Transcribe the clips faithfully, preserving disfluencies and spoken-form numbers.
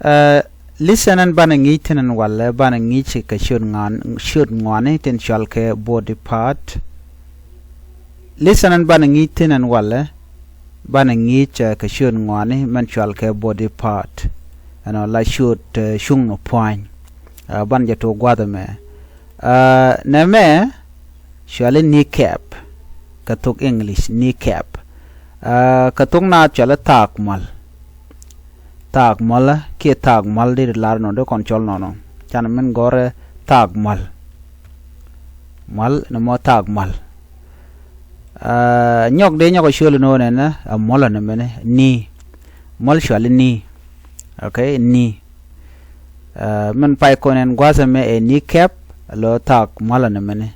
Ɛ, listen ɛn banɛ ŋi̱i̱c thi̱n ɛn walɛ, banɛ ŋi̱i̱c kɛ ciöt ŋuan, ciöt ŋuani tin cɔal kɛ body part. Listen ɛn banɛ ŋi̱i̱c thi̱n ɛn walɛ, banɛ ŋi̱i̱c, ɛ, kɛ ciöt ŋuani mɛn cɔal kɛ body part. Ɛnɔ la ciöt, ɛ, cuŋ nɔ pua̱ny. Ɛ, banɛ jɛ tok gua̱th ɛmɛ. Ɛ, nɛmɛ cɔali kneecap kɛ thok English, kneecap. Ɛ, kɛ thok naath cɔali thaak mual. Thaak mualä kiɛ thaak mual di lar nɔ di kɔn cɔl nɔnɔ. Can min gɔrɛ thaak mual. Mual ni mɔ thaak mual. Ɛ, nyɔk di nyɔk cɔl nɔ nɛnɛ, ɛ mual ni mɛnɛ, knee. Mual cɔali knee. Okay, knee. Ɛ, min pay kɔn ɛn gua̱a̱th ɛmɛ ɛ kneecap, lɔ thaak mual ni mɛnɛ.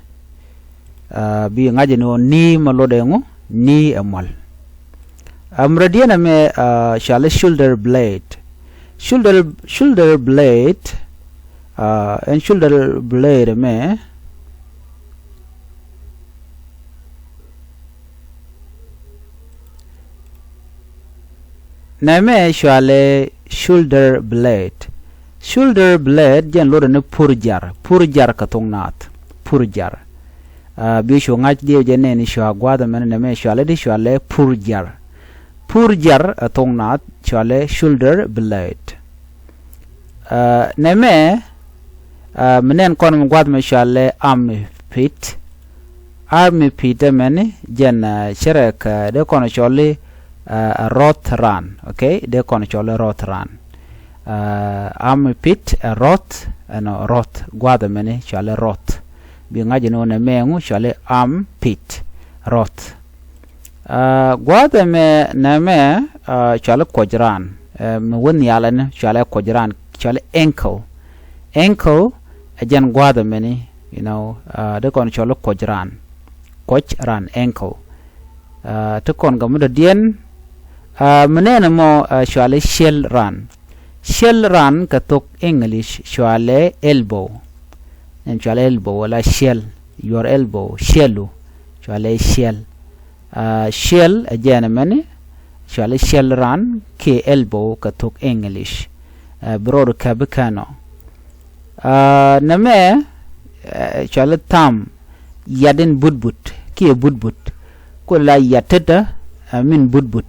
Ɛ, bi ŋa̱c ni ɣöö knee mɛ lotdɛ ŋu, knee ɛ mual. Ɛ, mɛ rɔ diɛn ɛmɛ, ɛ, cɔali shoulder blade. Shoulder, shoulder blade, ɛ, ɛn shoulder blade ɛmɛ. Nɛmɛ cɔali shoulder blade. Shoulder blade jɛn lotdɛ ni pur jar, pur jar kɛ thok naath, pur jar. Ɛ, bi cu ŋa̱c diɛ jɛ nɛn cua gua̱a̱th ɛmɛn nɛmɛ cɔali di cɔali pur jar. Pur jar ɛ thok naath cɔali shoulder blade. Ɛ, nɛmɛ, ɛ, mi nɛn kɔn mi gua̱th mi cɔalɛ armpit. Armpit ɛmɛni jɛn, ɛ, cɛ rɛ kɛ dee kɔn cɔli, ɛ, rɔth ran. Okay, dee kɔn cɔli rɔth ran. Ɛ, armpit ɛ rɔth, ɛnɔ rɔth gua̱th ɛmɛni cɔalɛ rɔth. Bi ŋa̱c ɛn ɣöö nɛmɛ ɛŋu cɔali armpit, rɔth. Ɛ, gua̱a̱th ɛmɛ nɛmɛ, ɛ, cɔali kuɔc raan. Ɛ, mi wä nhial ɛn cɔalɛ kuɔc raan, cɔali ankle. Ankle ɛ jɛn gua̱a̱th ɛmɛni, you know, ɛ, dee kɔn cɔali kuɔc raan. Kuɔc raan, ankle. Ɛ, ti kɔn gɛ mi dɔ̱diɛn, ɛ, mi nɛn ɛmɔ, ɛ, cɔali ciɛl raan. Ciɛl ran kɛ thok English cɔalɛ elbow. Ɛn cɔalɛ elbow wala ciɛl, your elbow, ciɛlu, cɔalɛ ciɛl. Ɛ, ciɛl ɛ jɛn ɛmɛni, cɔalɛ ciɛl ran kiɛ elbow kɛ thok English. Ɛ, bi rɔɔdu kɛ bi kɛn ɔ. Ɛ, nɛmɛ, ɛ, cɔalɛ tham, yat in butbut kiɛ butbut. Ku la yat tetdä, ɛ, min butbut.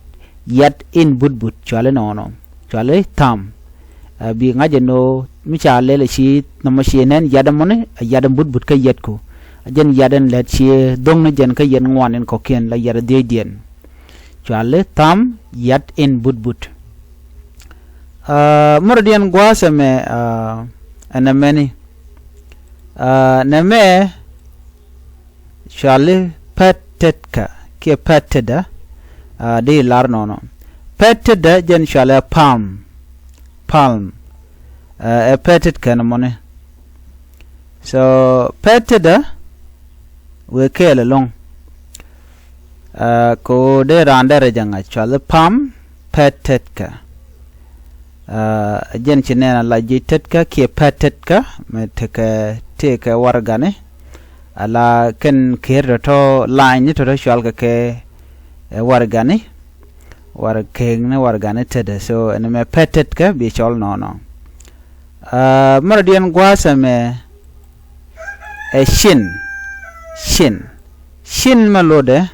Yat in butbut cɔalɛ nɔnɔ. Cɔalɛ tham. Ɛ, bi ŋa̱c ɛn ɣöö mi ca lɛl ɛ ci nɔmɔ ci nɛn yat ɛmɔni, ɛ, yat in butbut kä yatku. Ɛ jɛn yat in lät ci dhoŋni jɛn kä yɛn ŋuan in kɔ̱kiɛn la yat ɛ dhiecdiɛn. Cɔalɛ tham, yat in butbut. Ɛ, märɔdiɛn gua̱a̱th ɛmɛ, ɛ, ɛn ɛmɛni. Ɛ, nɛmɛ cɔalɛ pɛt tetkä kiɛ pɛt tetdä, ɛ, di lar nɔnɔ. Pɛt tetdä jɛn cɔalɛ palm. Palm. Ɛ, ɛ pɛt tetkä ɛn ɛmɔni. So pɛt tetdä wëë kɛɛl ɛlɔ̱ŋ. Ɛ, kɛ ɣöö dee raan derɛ jɛ ŋa̱c cɔalɛ palm, pɛt tetkä. Ɛ, jɛn ci nɛn ala ji̱ tetkä kiɛ pɛt tetkä mi tekɛ tëëkɛ warɛgani. Ala kɛn ker tɔ̱tɔ̱ lanyni tɔ̱tɔ̱ cɔalkɛ kɛ, ɛ, warɛgani. Warɛ kekni warɛgani tetdä. So ɛn ɛmɛ pɛt tetkä bi cɔl nɔnɔ. Ɛ, märɔdiɛn gua̱a̱th ɛmɛ ɛ cin. Cin. Cin mɛ lotdɛ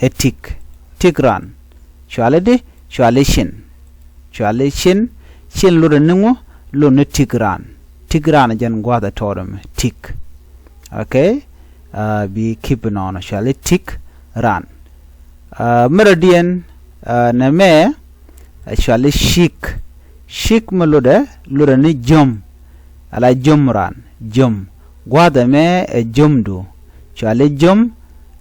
ɛ tik. Tik ran. Cɔalɛ di, cɔalɛ cin. Cɔalɛ cin. Cin lotdɛ ni ŋu, lotdɛ ni tik ran. Tik ran jɛn gua̱a̱th ɛ tɔɔt ɛmɛ. Tik. Okay? Ɛ, bi kip nɔnɔ. Cɔalɛ tik ran. Ɛ, märɔdiɛn, ɛ, nɛmɛ, ɛ, cɔali ci̱k. Ci̱k mi lotdɛ, lotdɛ ni jiöm. Ala jiöm ran, jiöm. Gua̱a̱th ɛmɛ ɛ jiömdu. Cɔali jiöm,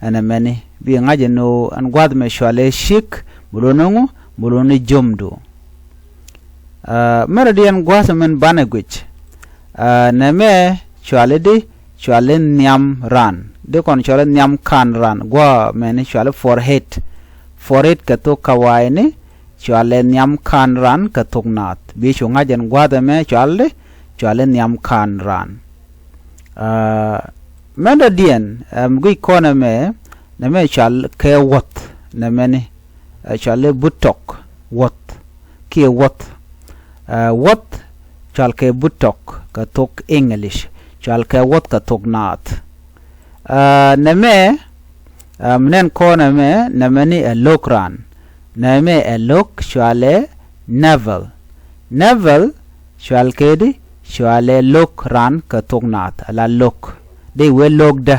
ɛn ɛmɛni. Bi ŋa̱c ɛn ɣöö ɛn gua̱a̱th ɛmɛ cɔalɛ ci̱k, mi lotdɛ ni ŋu, mi lotdɛ ni jiömdu. Ɛ, märɔdiɛn gua̱a̱th ɛmɛn banɛ guic. Ɛ, nɛmɛ cɔali di, cɔali nhiam ran. Di kɔn cɔali nhiam ka̱n ran. Gua̱a̱ mɛni cɔali forehead. Forehead kɛ thok kawaini, cɔali nhiam ka̱n ran kɛ thok naath. Bi cu ŋa̱c ɛn gua̱a̱th ɛmɛ cɔali di, cɔali nhiam ka̱n ran. Ɛ, mɛn dɔ̱diɛn, ɛ, mi guic kɔn ɛmɛ, nɛmɛ cɔal kɛ wuɔ̱th, nɛmɛni. Ɛ, cɔali buttock, wuɔ̱th, kiɛ wuɔ̱th. Ɛ, wuɔth cɔalkɛ buttock kɛ thok English, cɔalkɛ wuɔth kɛ thok naath. Ɛ, nɛmɛ, ɛ, mi nɛn kɔn ɛmɛ, nɛmɛ ni ɛ lo̱k raan. Nɛmɛ ɛ lo̱k cɔalɛ navel. Navel cɔalkɛ di, cɔalɛ lo̱k raan kɛ thok naath, ala lo̱k. Dee wee lo̱kdä,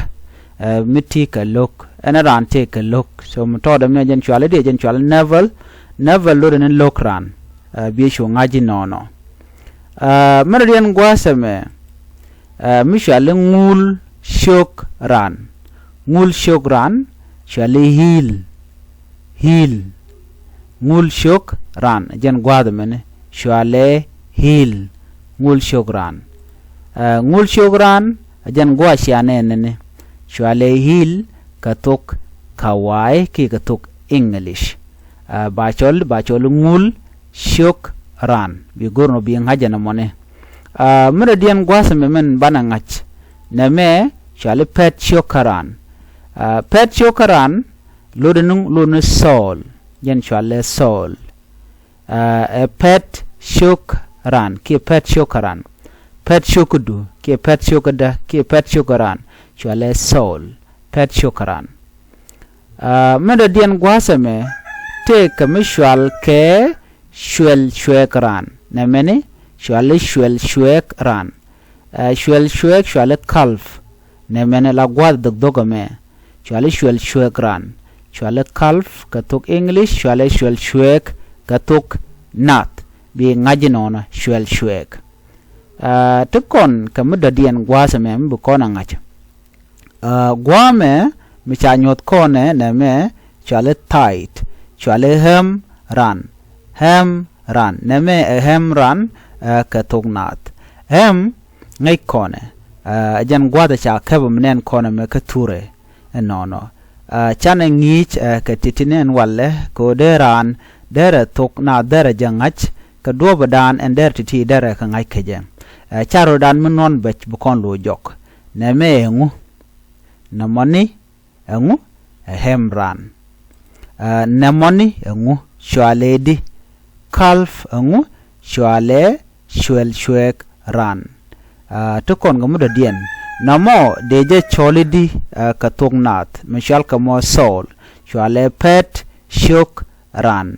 ɛ, mi ti kɛ lo̱k. Ɛn raan tëë kɛ lo̱k. So mi tɔɔdɛ mɛ jɛn cɔalɛ di, jɛn cɔalɛ navel. Navel lotdɛ ni lo̱k raan. Ɛ, biɛ cu ŋa̱c inɔnɔ. Ɛ, mi dɔ̱diɛn gua̱a̱th ɛmɛ, ɛ, mi cɔali ŋul ciök raan. Ŋul ciök raan, cɔali heel. Heel. Ŋul ciök raan, jɛn gua̱a̱th ɛmɛni, cɔalɛ heel. Ŋul ciök raan. Ɛ, ŋul ciök raan, jɛn gua̱a̱th cia nɛɛnɛni, cɔalɛ heel kɛ thok Kawaii kiɛ kɛ thok English. Ɛ, ba cɔl, ba cɔl ŋul ciök raan. Bi go̱r nɔ bi ŋa̱c ɛn ɛmɔni. Ɛ, mi dɔ̱diɛn gua̱a̱th ɛmɛ min banɛ ŋa̱c. Nɛmɛ cɔali pɛt ciök kä raan. Ɛ, pɛt ciök kä raan, lotdɛ ni, lotdɛ ni soul. Jɛn cɔalɛ soul. Ɛ, ɛ pɛt ciök raan, kiɛ pɛt ciök kä raan. Pɛt ciökdu, kiɛ pɛt ciökdä, kiɛ pɛt ciök raan. Cɔalɛ soul. Pɛt ciök kä raan. Ɛ, mi dɔ̱diɛn gua̱a̱th ɛmɛ, tëëkɛ mi cɔalkɛ cuɛl cuɛɛk raan. Nɛmɛni, cɔali cuɛl cuɛɛk raan. Ɛ, cuɛl cuɛɛk cɔali calf. Nɛmɛni la gua̱a̱th dhok dhok ɛmɛ. Cɔali cuɛl cuɛɛk raan. Cɔali calf kɛ thok English, cɔali cuɛl cuɛɛk kɛ thok naath. Bi ŋa̱c inɔnɔ cuɛl cuɛɛk. Ɛ, ti kɔn kɛ mi dɔ̱diɛn gua̱a̱th ɛmɛ mi bi kɔn a ŋa̱c. Ɛ, gua̱a̱mɛ mi ca nyuɔ̱th kɔnɛ nɛmɛ cɔali thigh, cɔali ɣɛm raan. Ɣɛm raan. Nɛmɛ ɛ ɣɛm raan, ɛ, kɛ thok naath. Ɣɛm ŋäc kɔnɛ, ɛ, jɛn gua̱a̱th ɛ ca käp mi nɛn kɔnɛ mɛ kä thurɛ. Ɛnɔnɔ. Ɛ, canɛ ŋi̱i̱c, ɛ, kɛ ti̱ti̱ ni ɛn walɛ, kɛ ɣöö dee raan, derɛ thok naath derɛ jɛ ŋa̱c, kɛ duɔ̱ɔ̱pdan ɛn derɛ ti̱ti̱ derɛ kɛ ŋa̱c kɛ jɛ. Ɛ, ca rɔ̱dan mi nɔn bɛc bi kɔn lo̱c jɔk. Nɛmɛ ɛŋu? Nɛmɔni ɛŋu? Ɛ ɣɛm raan. Ɛ, nɛmɔni ɛŋu? Cɔalɛ di. Calf ɛŋu? Cɔalɛ cuɛl cuɛɛk raan. Ɛ, ti kɔn kɛ mi dɔ̱diɛn. Nɔmɔ dee jɛ cɔl i̱di, ɛ, kɛ thok naath mi cɔal kɛ mɔ soul. Cɔalɛ pɛt ciök raan.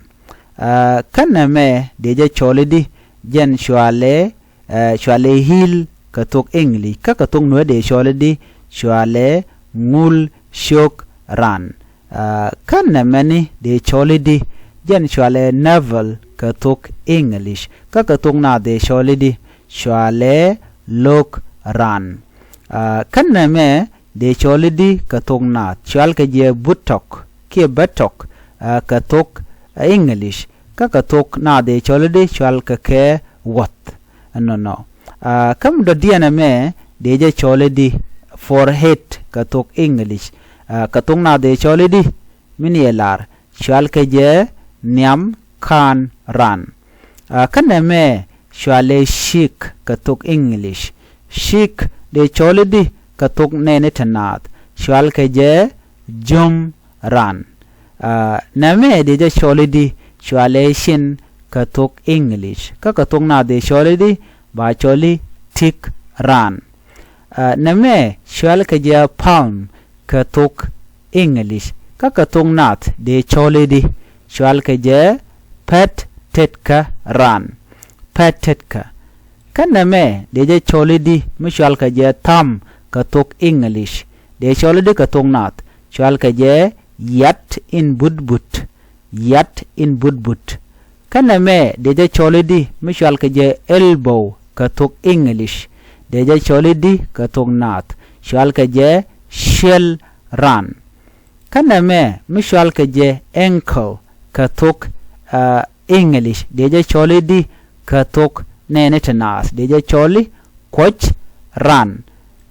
Ɛ, kä nɛmɛ dee jɛ cɔl i̱di, jɛn cɔalɛ, ɛ, cɔalɛ heel kɛ thok English. Kä kɛ thok nuɛ dee cɔl i̱di, cɔalɛ ŋul ciök raan. Ɛ, kä nɛmɛni dee cɔl i̱di, jɛn cɔalɛ navel kɛ thok English. Kä kɛ thok naath dee cɔl i̱di, cɔalɛ lo̱k raan. Ɛ, kä nɛmɛ dee cɔl i̱di kɛ thok naath, cɔalkɛ jɛ buttock kiɛ buttock, ɛ, kɛ thok, ɛ, English. Kä kɛ thok naath dee cɔl i̱di, cɔalkɛ kɛ wuɔth. Ɛnɔnɔ. Ɛ, kä mi dɔ̱diɛn ɛmɛ dee jɛ cɔl i̱di, forehead kɛ thok English. Ɛ, kɛ thok naath dee cɔl i̱di, mi ni ɛ lar, cɔalkɛ jɛ nhiam ka̱a̱n raan. Ɛ, kä nɛmɛ cɔalɛ cheek kɛ thok English. Cheek dee cɔl i̱di kɛ thok nɛɛni ti naath, cɔalkɛ jɛ jiöm raan. Ɛ, nɛmɛ dee jɛ cɔl i̱di, cɔalɛ chin kɛ thok English. Kä kɛ thok naath dee cɔl i̱di, ba cɔl i̱ tik raan. Ɛ, nɛmɛ cɔalkɛ jɛ palm kɛ thok English. Kä kɛ thok naath dee cɔl i̱di, cɔalkɛ jɛ pɛt tetkä raan. Pɛt tetkä. Kä nɛmɛ dee jɛ cɔl i̱di mi cɔalkɛ jɛ thumb kɛ thok English. Dee cɔl i̱di kɛ thok naath, cɔalkɛ jɛ yat in but but. Yat in but but. Kä nɛmɛ dee jɛ cɔl i̱di mi cɔalkɛ jɛ elbow kɛ thok English. Dee jɛ cɔl i̱di kɛ thok naath, cɔalkɛ jɛ ciel raan. Kä nɛmɛ mi cɔalkɛ jɛ ankle kɛ thok, ɛ, English, dee jɛ cɔl i̱di kɛ thok nɛɛni ti naath, dee jɛ cɔl i̱ kuɔc raan.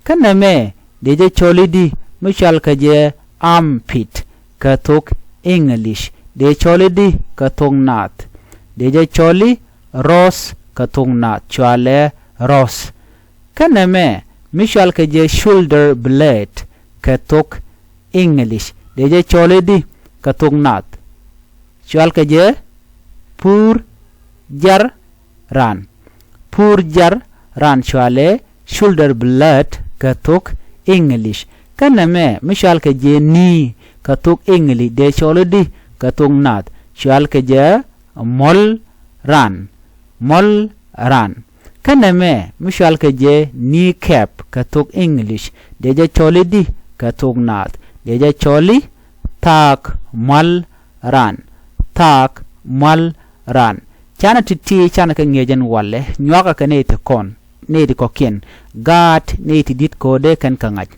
Kä nɛmɛ dee jɛ cɔl i̱di mi cɔalkɛ jɛ armpit kɛ thok English, dee cɔl i̱di kɛ thok naath, dee jɛ cɔl i̱ rɔth kɛ thok naath, cɔalɛ rɔth. Kä nɛmɛ mi cɔalkɛ jɛ shoulder blade kɛ thok English, dee jɛ cɔl i̱di kɛ thok naath, cɔalkɛ jɛ puur jar ran. Pur jar ran cɔalɛ shoulder blade kɛ thok English. Kä nɛmɛ mi cɔal kɛ jɛ knee kɛ thok English dee cɔl i̱di kɛ thok Naath? Cɔal kɛ jɛ muɔl ran. Muɔl ran. Kä nɛmɛ mi cɔal kɛ jɛ kneecap kɛ thok English dee jɛ cɔl i̱di kɛ thok Naath? Dee jɛ cɔl i̱ thaak mual ran. Thaak mual ran. Canɛ ti̱ti̱ canɛ kɛ ŋi̱eec ɛn walɛ, nyuakɛ kɛ nɛy ti kɔn, nɛy ti kɔ̱kiɛn. Gaat nɛy ti di̱t ko̱dɛ kɛn kɛ ŋa̱c.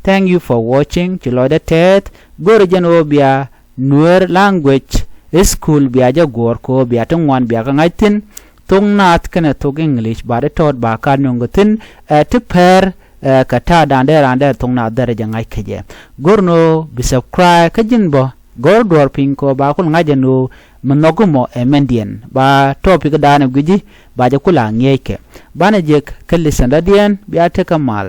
Thank you for watching. Ci lɔcdä tɛɛth. Go̱rɛ jɛn ɣöö bia Nuer language school bia jɛ guɔ̱ɔ̱r kɛ ɣöö bia ti ŋuan bia kɛ ŋa̱c thi̱n. Thok Naath kɛnɛ thok English ba ti tɔɔt ba ka nöŋ kɛ thi̱n. Ɛ ti pɛr ɛ kɛ ta̱a̱dan dee raan dee thok Naath derɛ jɛ ŋa̱c kɛ jɛ. Go̱r ni ɣöö bi subscribe kä ji̱n bä go̱r duɔ̱ɔ̱r piny kɛ ɣöö ba kul ŋa̱c ɛn ɣöö mi nhɔk mɔ ɛ mɛndiɛn ba topic daanɛ gui̱ci ba jɛ kul a ŋi̱eeckɛ. Banɛ jek kä lesson dɔ̱diɛn bia tekɛ mal.